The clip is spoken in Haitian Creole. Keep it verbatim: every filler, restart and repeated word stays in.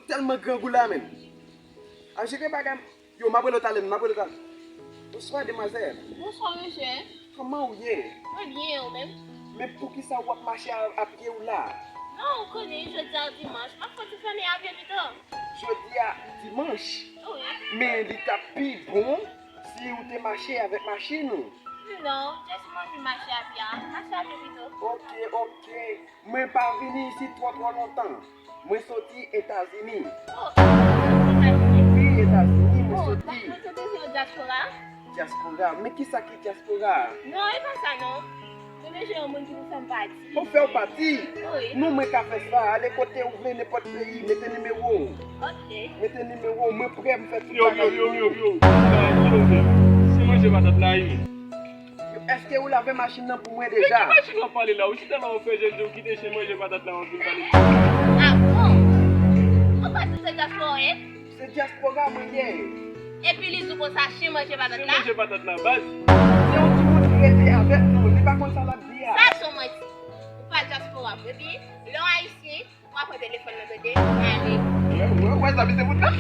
Tèlman grangou la menm. A jere bagay. Yo, m ap rele w talè, m ap rele w talè. Bonswa, demwazèl. Bonswa, mesye. Kòman w ye? Mwen byen, ou menm? Men poukisa w ap mache a, a pye w la? Non, ou konnen, jodi a dimanch, m ap fè ti fèmen a pye pito. Jodi a dimanch? Wi. Men li t ap pi bon si w te mache avèk machin ou. Non, just m anvi mache a pye a. Mache a pye pito. Ok, ok. Mwen pa vini isit twò twò lontan. Mwen soti Etazini. Oh, Etazini. Wi, Etazini, mwen Oh, soti. donk mwen te bezwen yon dyaspora? Dyaspora? Men kisa ki dyaspora? Non, e pa sa non. Mwen bezwen yon moun ki pou fè m pati. Pou fè w pati? Wi. Non, mwen ka fè sa. Ale kote w vle, nenpòt peyi. Mete nimewo w. Ok. Mete nimewo w. Mwen prè m fè tout Yo, yo, bagay yo, pou yo, ou. yo. Sa e chonde. Se manje patat la, wi. Èske ou lave machin nan pou mwen Men ki deja? machin w ap pale la? Ou chita la, ou fè jèn, ou kite chen manje patat la, w ap vin pale. Ah bon? Ou pa di se dyaspora w ye? Se dyaspora mwen ye. Epi li di w konsa chen manje patat Chen la? manje patat la, baz. Se yon timoun ki rete avèk nou. Li pa konn sa l ap di a. Sa se yon manti. Ou pa dyaspora, baby. Lè w ayisyen, w ap pran telefòn nan tande. Ale. Wè, wè, wè, sa, se moun nan.